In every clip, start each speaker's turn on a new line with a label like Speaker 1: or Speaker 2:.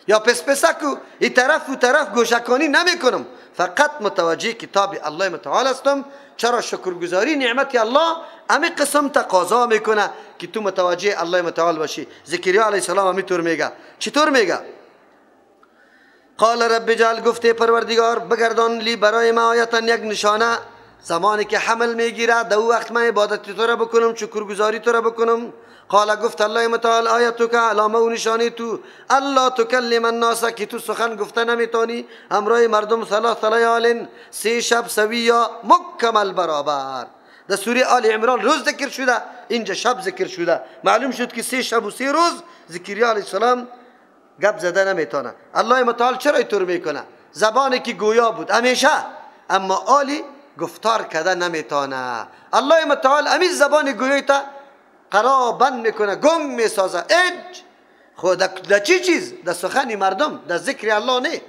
Speaker 1: یا پس پسک و این طرف و طرف گوشکانی نمیکنم، فقط متوجه کتاب الله متعال هستم. چرا؟ شکرگزاری نعمت الله امی قسم تقاضا میکنه که تو متوجه الله متعال باشی. زکریا علیه السلام همی طور میگه. چطور میگه؟ قال رب اجعل، گفته پروردگار بگردان لی برای ما آیتا یک نشانه. زمانی که حمل میگیره در او وقت من عبادت تو را بکنم، شکرگزاری تو را بکنم. قال گفت الله متعال آیتک علامه و نشانه تو الا تکلم الناس، که تو سخن گفته نمیتونی همراه مردم ثلاث لیال، 3 شب سویا مکمل برابر. در سوره آل عمران روز ذکر شده، اینجا شب ذکر شده. معلوم شد که 3 شب و 3 روز زکریا علیه السلام گپ زده نمیتونه. الله متعال چرا اینطور میکنه؟ زبانی که گویا بود همیشه، اما آلی گفتار کرده نمیتونه. الله متعال همین زبان گویای تا قرا بند میکنه، گنگ میسازه. اج خود در چی چیز؟ در سخن مردم، در ذکر الله نه.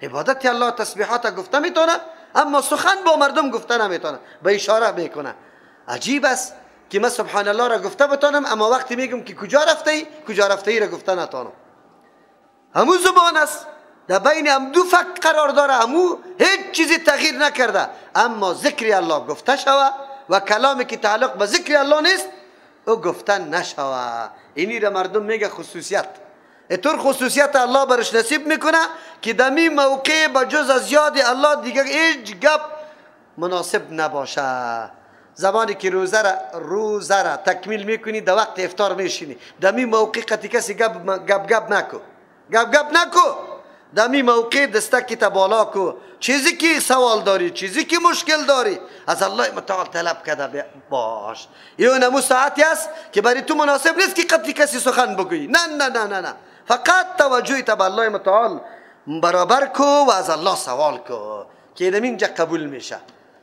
Speaker 1: عبادت الله تسبیحات گفته میتونه، اما سخن با مردم گفته نمیتونه، به اشاره میکنه. عجیب است که من سبحان الله را گفته بتانم، اما وقتی میگم که کجا رفته ای، کجا رفته ای را گفته نتانم. همون زبان است، در بین هم دو فک قرار داره، همو هیچ چیزی تغییر نکرده، اما ذکر الله گفته شوه و کلامی که تعلق به ذکر الله نیست او گفتن نشوه. اینی را مردم میگه خصوصیت. اینطور خصوصیت الله برش نصیب میکنه که دمی موقع به جز از یاد الله دیگه هیچ گپ مناسب نباشه. زمانی که روزه را تکمیل میکنی، در وقت افطار میشینی، دمی موقع قطعی کسی گپ گپ نکو، گپ گپ نکو. دمی موقع دستکی تا بالا کو، چیزی که سوال داری، چیزی که مشکل داری از الله متعال طلب کرده باش. این نمو ساعتی است که برای تو مناسب نیست که قطعی کسی سخن بگویی. نه نه نه نه نه، فقط توجهی تا به الله متعال برابر کو و از الله سوال کو که اینجا قبول میشه.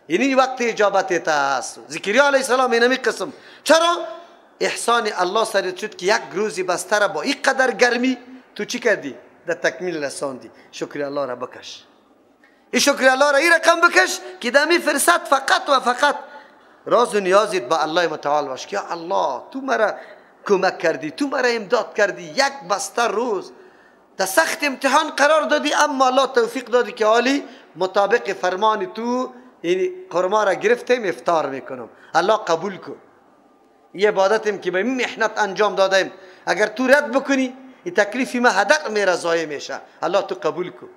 Speaker 1: اینی وقت اجابت است. زکریا علیه السلام اینمی قسم. چرا؟ احسان الله سرت شد که یک روزی بستر با این قدر گرمی تو چی کردی؟ در تکمیل رساندی. شکر الله را بکش. این شکر الله را این رقم بکش که دمی فرصت فقط و فقط راز و نیازت با الله متعال باش که الله تو مرا کمک کردی، تو مرا امداد کردی، یک بسته روز در سخت امتحان قرار دادی، اما الله توفیق دادی که عالی مطابق فرمان تو یعنی قرما را گرفتیم افطار میکنم. الله قبول کن. یه عبادتیم که به محنت انجام دادیم، اگر تو رد بکنی این تکلیفی ما هدر میره، ضایع میشه. الله تو قبول کن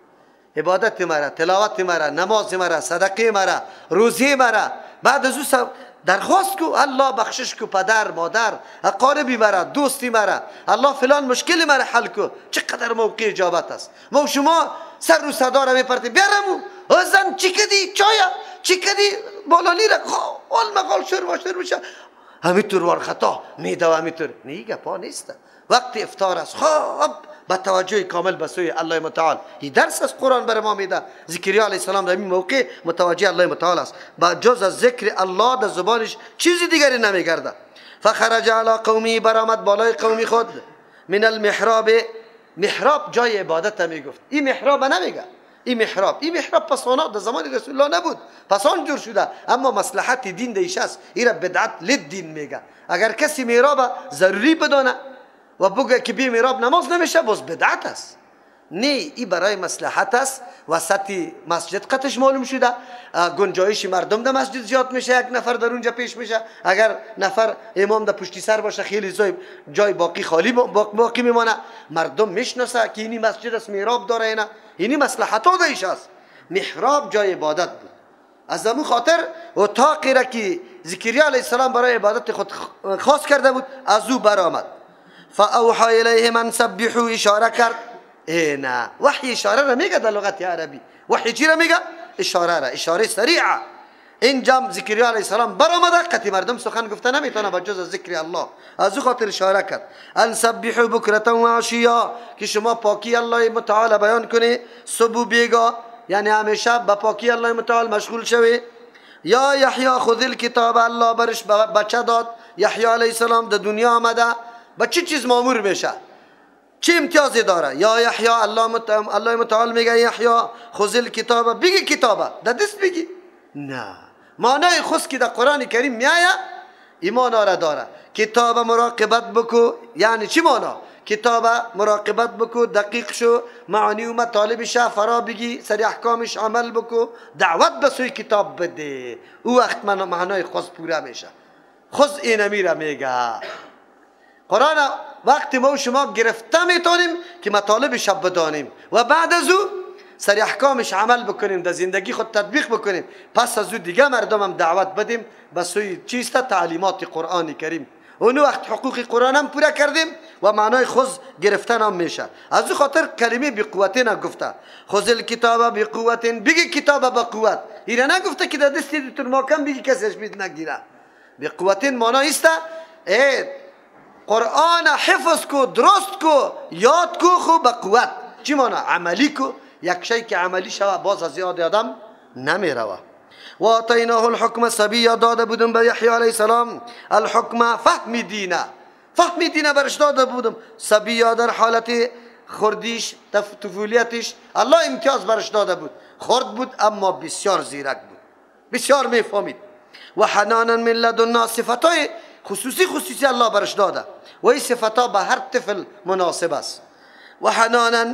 Speaker 1: عبادت مرا، تلاوت مرا، نماز مرا، صدقه مرا، روزی مرا. بعد از او درخواست کو الله بخشش کو پدر مادر اقاربی مرا، دوستی مرا، الله فلان مشکل مرا حل کو. چقدر موقع اجابت است. ما شما سر و صدا را میپرتیم، بیارمو زن چی کدی چایا چی کدی بالانی را قال مقال شر و شر میشه، همینطور وار خطا میده و همینطور. نه گپا نیست. وقت افطار است، خب با توجه کامل به سوی الله متعال. این درس از قرآن بر ما میده. زکریا علیه السلام در این موقع متوجه الله متعال است، با جز از ذکر الله در زبانش چیزی دیگری نمیگرده. فخرج علی قومی، برآمد بالای قومی خود. من المحراب، محراب جای عبادت میگفت. این محراب نمیگه، این محراب، این محراب پسانا در زمان رسول الله نبود، پسان جور شده، اما مصلحت دین دیش است. این را بدعت للدین میگه. اگر کسی محراب ضروری بدانه و بگه که بی محراب نماز نمیشه، باز بدعت است. نه، این برای مصلحت است. وسط مسجد قطش معلوم شده، گنجایش مردم در مسجد زیاد میشه، یک نفر در اونجا پیش میشه، اگر نفر امام در پشتی سر باشه خیلی جای باقی خالی باقی میمانه، مردم میشناسه که اینی مسجد است، محراب داره، اینا اینی مصلحت ها دیش است. محراب جای عبادت بود. از همون خاطر اتاقی را که زکریا علیه السلام برای عبادت خود خاص کرده بود از او برآمد. فاوحى الیهم ان سبحوا، اشاره کرد. نه، وحی اشاره را میگه در لغت عربی. وحی چی را میگه؟ اشاره را، اشاره سریعه. اینجا زکریا علیه السلام برآمده، قطعی مردم سخن گفته نمیتونه به جز از ذکر الله. از او خاطر اشاره کرد. ان سبحوا بکرة و عشیا، که شما پاکی الله متعال بیان کنی صبح و بیگاه، یعنی همیشه به پاکی الله متعال مشغول شوی. یا یحیی خذ الکتاب، الله برش بچه داد. یحیی علیه السلام در دنیا آمده، با چه چیز مامور میشه؟ چه امتیازی داره؟ یا یحیی، الله متعال میگه یحیی خذ الکتاب، بگی کتابه در دست بگی. نه، معنای خذ که در قرآن کریم میایه ایمان را داره. کتاب مراقبت بکو، یعنی چی معنا؟ کتاب مراقبت بکو، دقیق شو، معانی و مطالبش فرا بگی، سر احکامش عمل بکو، دعوت به سوی کتاب بده. او وقت من معنای خذ پوره میشه. خذ اینمی را میگه قرآن. وقتی ما و شما گرفته میتونیم که مطالبش بدانیم و بعد از او سر احکامش عمل بکنیم، در زندگی خود تطبیق بکنیم، پس از او دیگه مردم هم دعوت بدیم به سوی چیست؟ تعلیمات قرآن کریم. اون وقت حقوق قرآن هم پوره کردیم و معنای خذ گرفتن هم میشه. از او خاطر کلمه بقوت نگفته، خذ الکتاب بقوت، بگی کتاب با قوت. اینا نگفته که در دست تون محکم بگی کسیش بید نگیره. بقوت معنی است قرآن حفظ کو، درست کو، یاد کو، خو با قوت. چی معنی؟ عملی کو. یک شی که عملی شوه باز از یاد آدم نمیروه. و آتیناه الحکم صبیا، داده بودم به یحیی علیه السلام الحکم فهم دینه، فهم دینه برش داده بودم. صبیا در حالت خردیش، طفولیتش الله امتیاز برش داده بود. خرد بود اما بسیار زیرک بود، بسیار میفهمید. و حنانا من لدنا، صفتای خصوصی الله برش داده و این صفتا به هر طفل مناسب است. و حنانا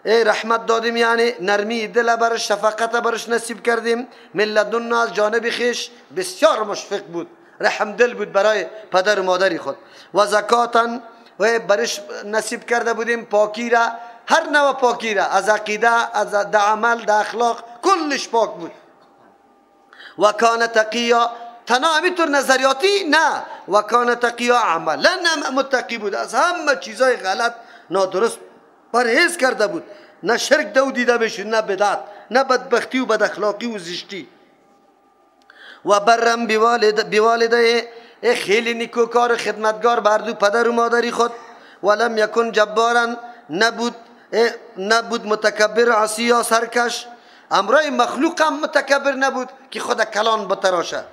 Speaker 1: ای رحمت دادیم، یعنی نرمی دل برش، شفقت برش نصیب کردیم. من لدنا از جانب خیش بسیار مشفق بود، رحم دل بود برای پدر و مادری خود. و زکاتا و برش نصیب کرده بودیم پاکی را، هر نوع پاکی را، از عقیده، از عمل، در اخلاق، کلش پاک بود. و کان تقیا، تنها همینطور نظریاتی نه، و کان تقیا عملا متقی بود، از همه چیزای غلط نادرست پرهیز کرده بود. نه شرک دو دیده میشد، نه بدعت، نه بدبختی و بد اخلاقی و زشتی. و برم بوالده، خیلی نیکوکار و خدمتگار بر دو پدر و مادری خود. ولم یکن جبارا، نبود متکبر عصی یا سرکش. امرای مخلوق هم متکبر نبود که خود کلان بتراشه،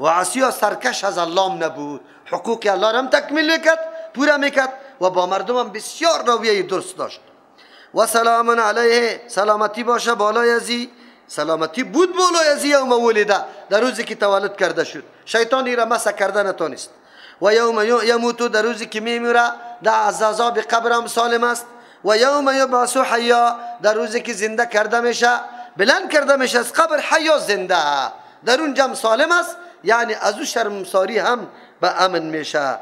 Speaker 1: و عصی یا سرکش از الله نبود. حقوق الله را هم تکمیل میکرد، پوره میکرد و با مردم هم بسیار رویه درست داشت. و سلام علیه، سلامتی باشه بالای ازی، سلامتی بود بالای ازی یوم ولده، در روزی که تولد کرده شد. شیطان را مسح کرده نتونست. و یوم یموت، در روزی که میمیره در عذاب قبر هم سالم است. و یوم یبعث حیا، در روزی که زنده کرده میشه، بلند کرده میشه از قبر، حیا زنده، در اون جمع سالم است، یعنی از او شرمساری هم به امن میشه.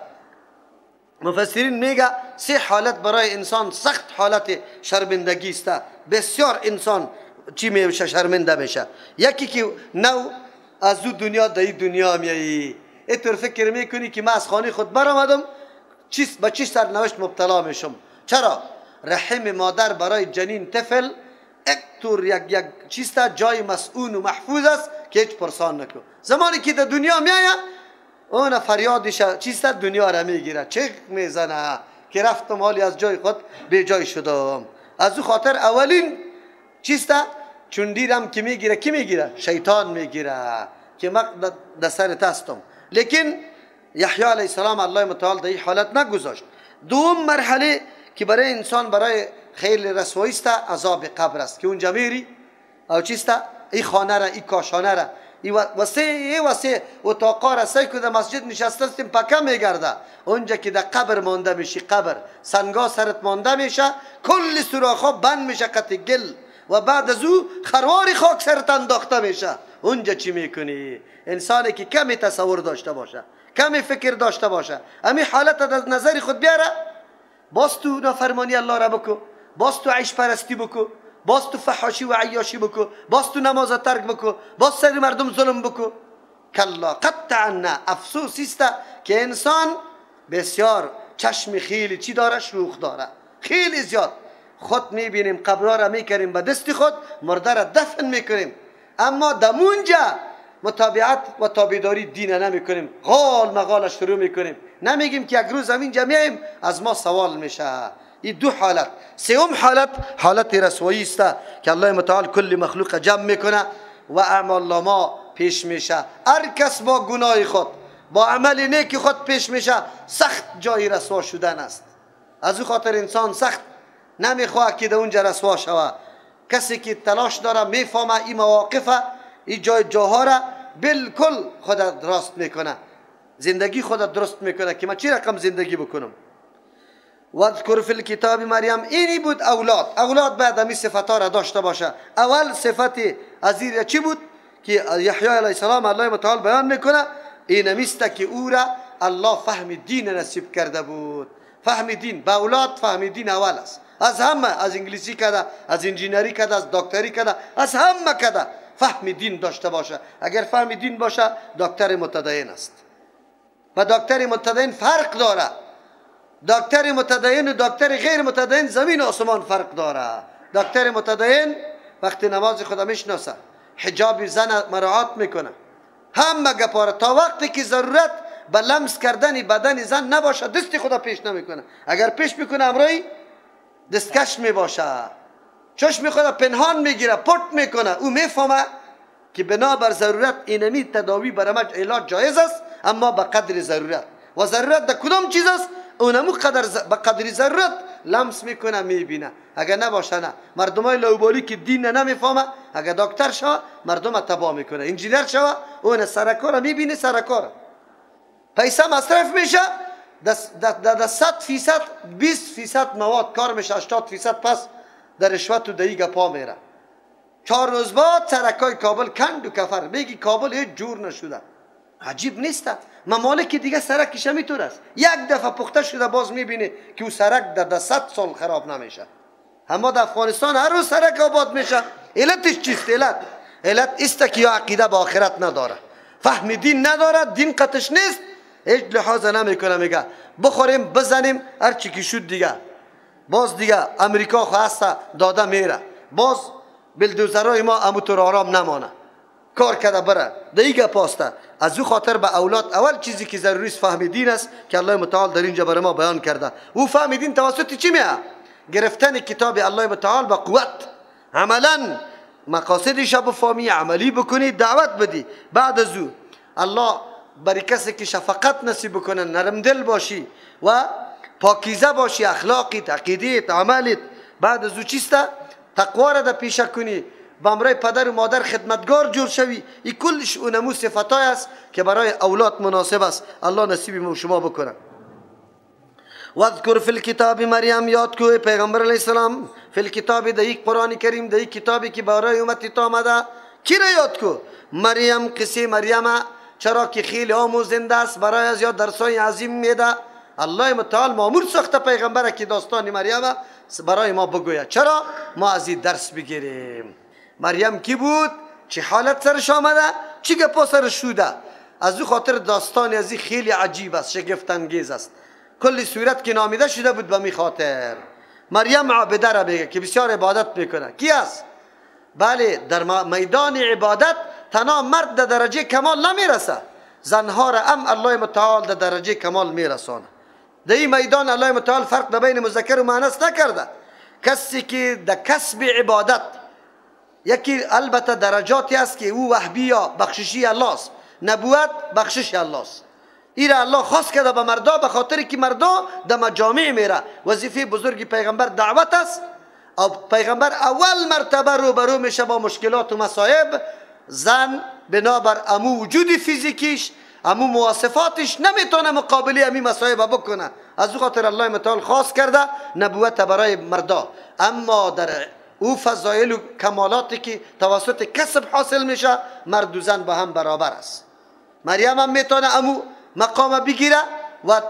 Speaker 1: مفسرین میگه سه حالت برای انسان سخت حالت شرمندگی است، بسیار انسان چی میشه؟ شرمنده میشه. یکی که نو از او دنیا در دنیا میایی، اینطور فکر میکنی که من از خانه خود برآمدم، با چی سرنوشت مبتلا میشم. چرا؟ رحم مادر برای جنین طفل یک طور یک چیست، جای مسئول و محفوظ است که هیچ پرسان نکن. زمانی که در دنیا میایه اون فریادش چیست؟ دنیا را میگیره، چک میزنه که رفتم حالی از جای خود به جای شدم. از او خاطر اولین چیست؟ چون دیرم که میگیره، کی میگیره؟ شیطان میگیره که من در سر هستم. لیکن یحیی علیه السلام الله متعال در این حالت نگذاشت. دوم مرحله که برای انسان برای خیلی رسوایی است، عذاب قبر است که اونجا میری او چیست؟ این خانه را، این کاشانه را، وسیع اتاقا را سعی که در مسجد نشسته هستیم پکه میگرده. اونجا که در قبر مانده میشی، قبر سنگا سرت مانده میشه، کل سوراخ‌ها بند میشه قطع گل، و بعد از او خروار خاک سرت انداخته میشه. اونجا چی میکنی؟ انسانی که کمی تصور داشته باشه، کمی فکر داشته باشه، امی حالت از نظر خود بیاره، باز تو نافرمانی الله را بکو، باز تو عیش پرستی بکو، باز تو فحاشی و عیاشی بکو، باز تو نماز ترک بکو، باز سر مردم ظلم بکو. کلا قطعا نه. افسوس است که انسان بسیار چشم خیلی چی داره؟ شوخ داره، خیلی زیاد. خود میبینیم قبرها را میکنیم به دست خود، مرده را دفن میکنیم، اما دمونجا متابعت و تابعداری دین نمیکنیم، غال مغال شروع میکنیم. نمیگیم که یک روز همینجا میایم از ما سوال میشه. این دو حالت. سوم حالت، حالت رسوایی است که الله متعال کل مخلوق جمع میکنه و اعمال ما پیش میشه. هر کس با گناه خود، با عمل نیک خود پیش میشه. سخت جای رسوا شدن است. از او خاطر انسان سخت نمیخواد که در اونجا رسوا شوه. کسی که تلاش داره میفهمه این مواقف، این جای جاها را بالکل خود راست میکنه، زندگی خود درست میکنه که من چی رقم زندگی بکنم. واذکر فی الکتاب مریم، اینی بود اولاد. اولاد بعد همی صفتها را داشته باشه. اول صفت از این چی بود که یحیی علیه السلام الله متعال بیان میکنه، اینمیست که او را الله فهم دین نصیب کرده بود. فهم دین به اولاد، فهم دین اول است. از همه، از انگلیسی کده، از انجینری کده، از دکتری کده، از همه کده فهم دین داشته باشه. اگر فهم دین باشه دکتر متدین است. و دکتر متدین فرق داره. دکتر متدین و دکتر غیر متدین زمین و آسمان فرق داره. دکتر متدین وقتی نماز خدا میشناسه، حجاب زن مراعات میکنه، همه گپاره تا وقتی که ضرورت به لمس کردن بدن زن نباشه دست خدا پیش نمیکنه. اگر پیش میکنه امرای دستکش میباشه، چشم خدا پنهان میگیره، پت میکنه. او میفهمه که بنابر ضرورت اینمی تداوی برای علاج جایز است، اما به قدر ضرورت. و ضرورت در کدام چیز است؟ اونمو قدر به قدر ضرورت لمس میکنه، میبینه. اگر نباشه نه. مردمای لاوبالی که دین نمیفهمه، اگر دکتر شوه مردم تباه میکنه، انجینر شوه اون سرکار میبینه، سرکار پیسه مصرف میشه، در 100% 20% مواد کار میشه، 80% پس در رشوت و دهی گپا میره. 4 روز بعد سرکای کابل کند و کفر، میگی کابل هیچ جور نشده. عجیب نیست؟ ممالک دیگه سرکش همینطور است، یک دفعه پخته شده باز میبینی که او سرک در 100 سال خراب نمیشه. اما در افغانستان هر روز سرک آباد میشه. علتش چیست؟ علت است که یا عقیده به آخرت نداره، فهم دین نداره، دین قطش نیست، هیچ لحاظ نمیکنه. میگه بخوریم بزنیم هر چی که شد دیگه. باز دیگه امریکا خواسته داده میره، باز بلدوزرای ما اموتور آرام نمانه، کار کرده بره دیگه پاسته. از او خاطر به اولاد اول چیزی که ضروری است فهم دین است که الله متعال در اینجا برای ما بیان کرده. او فهم دین توسط چی میه؟ گرفتن کتاب الله متعال با قوت، عملا مقاصدش بفهمی، عملی بکنی، دعوت بدی. بعد از او الله برای کسی که شفقت نصیب بکنه، نرم دل باشی و پاکیزه باشی، اخلاقیت، عقیدیت، عملت. بعد از او چیست؟ تقوا را در پیشه کنی، با امرای پدر و مادر خدمتگار جور شوی. این کلش اونمو صفتای است که برای اولاد مناسب است. الله نصیب ما شما بکنه. واذکر فی الکتاب مریم، یاد کو پیغمبر علیه السلام، فی الکتاب در یک قرآن کریم، در یک کتابی که برای امت تو آمده. کی را یاد کو؟ مریم، قصه مریم، چرا که خیلی آموزنده است، برای از یاد درسای عظیم میده. الله متعال مامور ساخته پیغمبر که داستان مریم برای ما بگوید، چرا ما از این درس بگیریم. مریم کی بود؟ چه حالت سرش آمده؟ چی گپا سرش شده؟ از او خاطر داستان از این خیلی عجیب است، شگفت انگیز است. کل صورت که نامیده شده بود به می خاطر. مریم عابده را میگه که بسیار عبادت میکنه. کی است؟ بله، در میدان عبادت تنها مرد در درجه کمال نمیرسه، زنها را هم الله متعال در درجه کمال میرسانه. در این میدان الله متعال فرق در بین مذکر و مؤنث نکرده. کسی که در کسب عبادت یکی البته درجاتی است که او وهبی یا بخششی الله است، نبوت بخشش الله است. ایره الله خاص کرده به مردا، به خاطر که مردا در مجامع میره. وظیفه بزرگ پیغمبر دعوت است. او پیغمبر اول مرتبه روبرو میشه با مشکلات و مصائب. زن بنابر امو وجود فیزیکیش، امو مواصفاتش نمیتونه مقابله امی مصائب بکنه. از او خاطر الله متعال خاص کرده نبوت برای مردا. اما در او فضایل و کمالاتی که توسط کسب حاصل میشه، مرد و زن با هم برابر است. مریم هم میتونه امو مقام بگیره و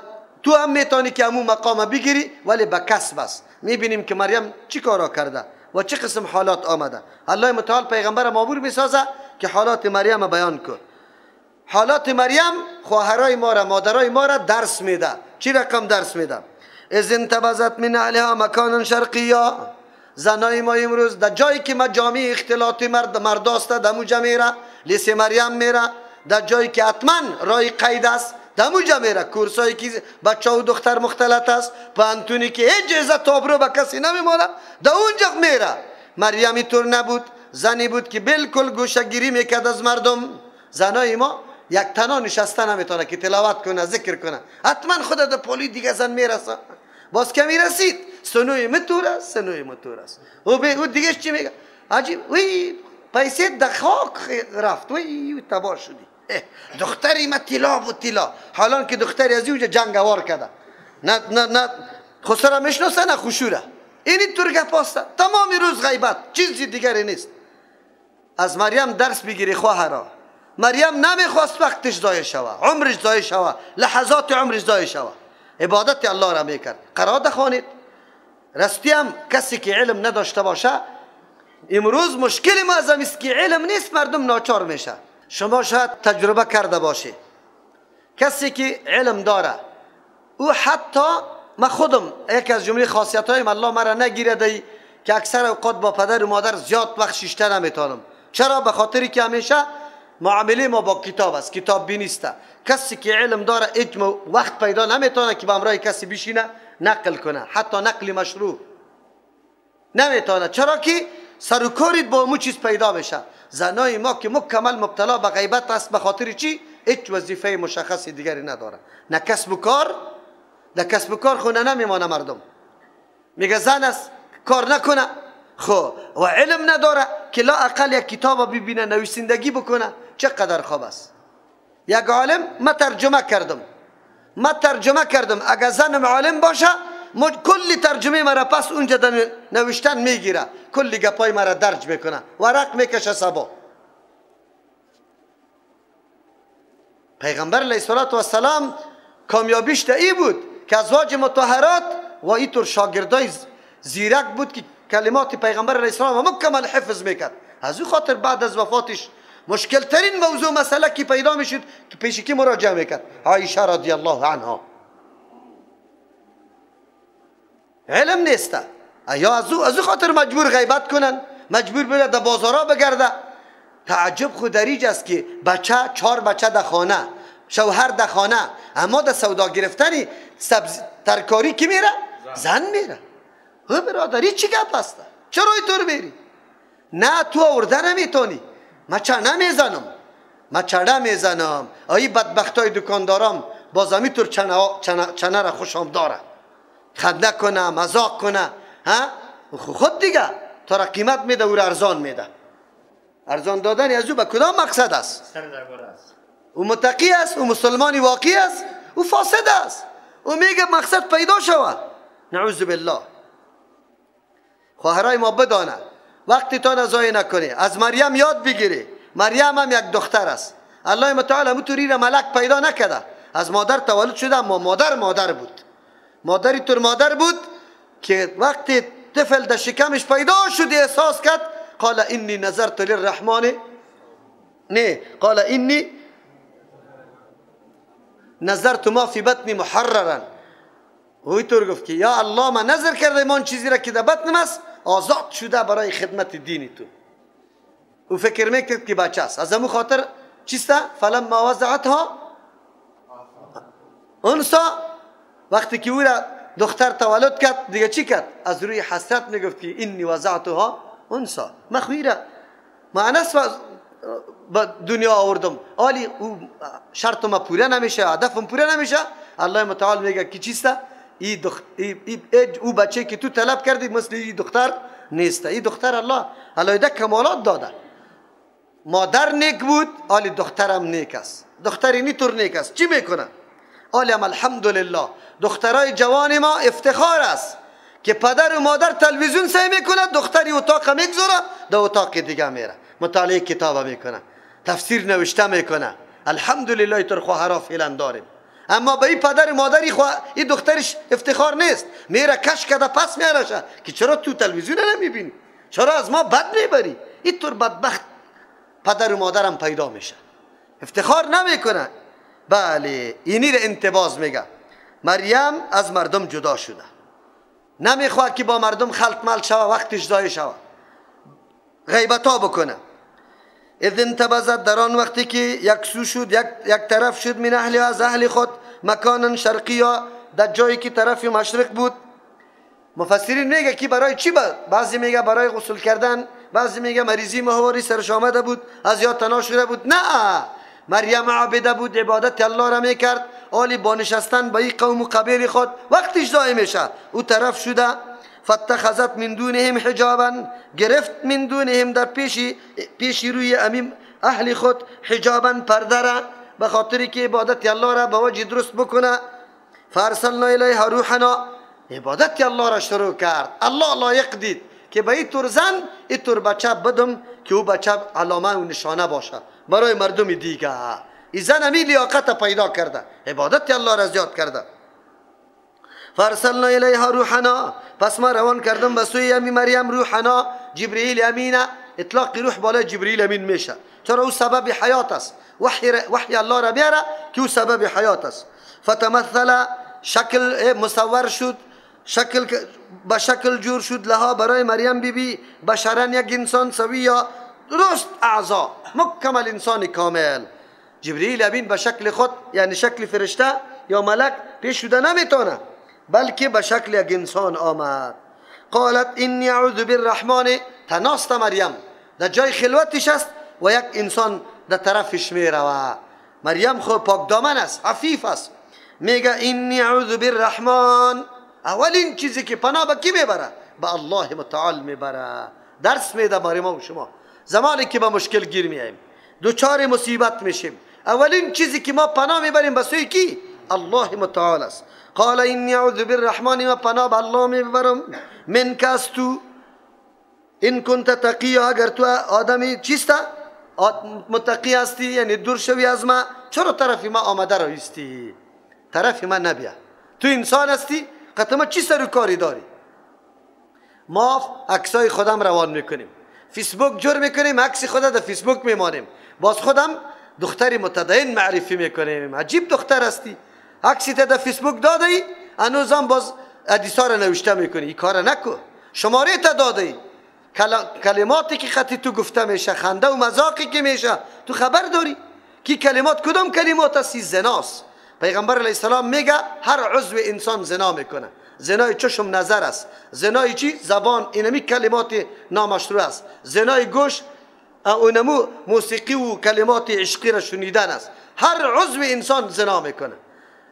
Speaker 1: تو هم میتونی که امو مقام بگیری، ولی به کسب است. میبینیم که مریم چی کارا کرده و چه قسم حالات آمده. الله متعال پیغمبر مامور میسازه که حالات مریم بیان کن. حالات مریم خواهرای ما را، مادرای ما را درس میده. چی رقم درس میده؟ اذ انتبذت من اهلها مکانا شرقیا. زنای ما امروز در جایی که مجامع اختلاط مرد است، در اونجا میره، لیسه مریم میره. در جایی که حتما رای قید است، در اونجا میره. کورسایی که بچه و دختر مختلط است، پانتونی که هیچ عزت آبرو به کسی نمیمانه، در اونجا میره. مریم اینطور نبود، زنی بود که بالکل گوشه‌گیری میکرد از مردم. زنای ما یک تنها نشسته نمیتونه که تلاوت کنه، ذکر کنه، حتما خود در پولی دیگه زن میرسه. باز که میرسید سنوی متور است، سنوی متور است. او دیگه چی میگه؟ عجیب، وی پیسه در خاک رفت، وی تباه شدی. دختری ما طلا بود، طلا. حالا که دختری از اونجا جنگ وار کرده، نه نه نه خسر میشناسه نه خشوره. اینی طور گپ است، تمام روز غیبت، چیزی دیگری نیست. از مریم درس بگیری خواهرا. مریم نمیخواست وقتش ضایع شوه، عمرش ضایع شوه، لحظات عمرش ضایع شوه، عبادت الله را میکرد. قرائت خوانید. راستی هم کسی که علم نداشته باشه، امروز مشکل ما از است که علم نیست، مردم ناچار میشه. شما شاید تجربه کرده باشید، کسی که علم داره او حتی، من خودم یکی از جمله خاصیت های الله مرا نگیره دی که اکثر اوقات با پدر و مادر زیاد وقت شیشته نمیتونم. چرا؟ به خاطری که همیشه معامله ما با کتاب است، کتاب بینیسته. کسی که علم داره اجماع وقت پیدا نمیتونه که به همراه کسی بشینه نقل کنه، حتی نقل مشروع نمیتونه. چرا که سر و کاریت با مو چیز پیدا میشه. زنای ما که مکمل مبتلا به غیبت است، به خاطر چی؟ هیچ وظیفه مشخص دیگری نداره، نه کسب و کار، در کسب و کار خونه نمیمانه. مردم میگه زن است کار نکنه، خب و علم نداره که لا اقل یک کتاب ببینه، نویسندگی بکنه. چقدر خوب است. یک عالم ما ترجمه کردم، ما ترجمه کردم، اگر زنم عالم باشه کلی ترجمه مرا پس اونجا نوشتن میگیره، کلی گپای مرا درج میکنه، ورق میکشه سبا. پیغمبر علیه الصلاة والسلام کامیابیش در ای بود که ازواج مطهرات و اینطور شاگردای زیرک بود که کلمات پیغمبر علیه السلام مکمل حفظ میکرد. از او خاطر بعد از وفاتش مشکل ترین موضوع مسئله که پیدا میشد که پیش کی مراجعه میکرد؟ عایشه رضی الله عنها. علم نیست، یا از او خاطر مجبور غیبت کنن، مجبور بره در بازارا بگرده. تعجب خود دریج است که بچه، 4 بچه در خانه، شوهر در خانه، اما در سودا گرفتن سبز ترکاری کی میره؟ زن میره. او برادری چی گپ است؟ چرا اینطور میری؟ نه تو آورده نمیتونی، من چنه میزنم، من چنه میزنم. آیی بدبختای دکاندارم باز همیطور چنه را خوشم داره، خنده کنه، مذاق کنه، ها خود دیگه تا را قیمت میده، او را ارزان میده. ارزان دادن از او به کدام مقصد است؟ او متقی است، او مسلمان واقعی است، او فاسد است، او میگه مقصد پیدا شود. نعوذ بالله. خواهرای ما بدانه وقتی تا نزای نکنی، از مریم یاد بگیری. مریم هم یک دختر است. الله متعال همونطوری را ملک پیدا نکرده، از مادر تولد شده، اما مادر مادر بود، مادری طور مادر بود که وقتی طفل در شکمش پیدا شد احساس کرد، قال انی نظرت للرحمن، نه قال انی نظرت ما فی بطنی محررا. او طور گفت که یا الله من نظر کرده آن چیزی را که در بطنم است آزاد شده برای خدمت دینی تو. او فکر میکرد که بچه است، از همون خاطر چیسته؟ فلما وضعتها انثی. وقتی که او را دختر تولد کرد دیگه چی کرد؟ از روی حسرت میگفت که انی وضعتها انثی، من خویره معنیس به دنیا آوردم، آلی او شرط ما پوره نمیشه، هدفم پوره نمیشه. الله متعال میگه که چیسته؟ ای او بچه که تو طلب کردی مثل ای دختر نیست. ای دختر الله علایده کمالات داده. مادر نیک بود، آلی دخترم نیک است، دختری نیتور نیک است. چی میکنه؟ آلی هم الحمدلله دخترای جوان ما افتخار است که پدر و مادر تلویزیون سعی میکنه، دختری اتاق میگذاره، در اتاق دیگه میره مطالعه کتاب میکنه، تفسیر نوشته میکنه. الحمدلله تر خواهرا فعلا داریم. اما به این پدر مادری این دخترش افتخار نیست، میره کش کرده پس میارشه که چرا تو تلویزیون نمیبینی، چرا از ما بد میبری. اینطور بدبخت پدر و مادرم پیدا میشه، افتخار نمیکنه. بله اینی را انتباز میگه. مریم از مردم جدا شده، نمیخواد که با مردم خلط مل شوه، وقتش ضایع شوه، غیبتا بکنه. اذ انتبذت، در آن وقتی که یک سو شد، یک طرف شد، من اهل از اهل خود، مکانا شرقیا، در جایی که طرف مشرق بود. مفسرین میگه که برای چی بود؟ بعضی میگه برای غسل کردن، بعضی میگه مریضی ماهواری سرش آمده بود، از یاد تنا شده بود. نه، مریم عابده بود، عبادت الله را میکرد. آلی با نشستن با این قوم و قبیل خود وقتش ضایع میشه، او طرف شده. فاتخذت من دونهم حجابا، گرفت من دونهم در پیش روی امیم اهل خود حجابا، پرده را، به خاطری که عبادت الله را به وجه درست بکنه. فارسلنا الیها روحنا، عبادت الله را شروع کرد. الله لایق دید که به این طور زن این طور بچه بدم که او بچه علامه و نشانه باشه برای مردم دیگه. این زن همی لیاقت پیدا کرده، عبادت الله را زیاد کرده. فارسلنا الیها روحنا، پس ما روان کردم به سوی امی مریم روحنا، جبرئیل امینه. اطلاق روح بالای جبرئیل امین میشه، چرا او سبب حیات است. وحی الله را بیاره که او سبب حیات است. فتمثل، شکل مصور شد، شکل به شکل جور شد، لها برای مریم بی بی، بشرن یک انسان سویا، درست اعضا، مکمل انسان کامل. جبرئیل امین به شکل خود، یعنی شکل فرشته یا ملک پیش شده نمیتونه، بلکه به شکل یک انسان آمد. قالت انی اعوذ بالرحمن، تناست مریم در جای خلوتش است و یک انسان در طرفش میروه. مریم خو پاک دامن است، عفیف است. میگه انی اعوذ بالرحمن، اولین چیزی که پناه به کی میبره؟ به الله متعال میبره. درس میده برای ما و شما زمانی که به مشکل گیر میاییم، دوچار مصیبت میشیم، اولین چیزی که ما پناه میبریم به سوی کی؟ الله متعال است. قال انی اعوذ بالرحمن، ما پناه به الله میبرم، منک از تو، ان کنت تقیا، اگر تو آدمی چیست؟ متقی هستی، یعنی دور شوی از ما، چرا طرف ما آمده رایستی؟ طرف ما نبیا، تو انسان هستی، قطعا چی سر کاری داری؟ ما عکسای خودم روان میکنیم، فیسبوک جور میکنیم، عکس خود در فیسبوک میمانیم، باز خودم دختری متدین معرفی میکنیم. عجیب دختر هستی، عکسی تا در فیسبوک داده ای، هنوزم باز حدیثا را نوشته میکنی. این کار نکو. شماره تا داده ای، کلماتی که خطی تو گفته میشه، خنده و مذاقی که میشه، تو خبر داری که کلمات کدام کلمات است؟ زناست. پیغمبر علیه السلام میگه هر عضو انسان زنا میکنه. زنای چشم نظر است، زنای چی؟ زبان، اینمی کلمات نامشروع است، زنای گوش اونمو موسیقی و کلمات عشقی را شنیدن است. هر عضو انسان زنا میکنه.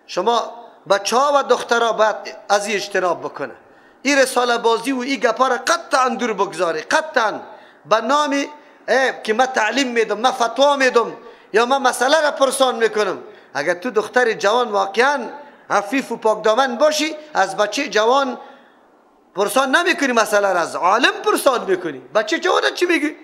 Speaker 1: شما بچه ها و دخترها باید از این اجتناب بکنه. این رساله بازی و این گپا را قطعا دور بگذاره، قطعا به نام که من تعلیم میدم، من فتوا میدم، یا من مسئله را پرسان میکنم. اگر تو دختر جوان واقعا عفیف و پاک دامن باشی، از بچه جوان پرسان نمیکنی مسئله را، از عالم پرسان میکنی. بچه جوان چی میگی؟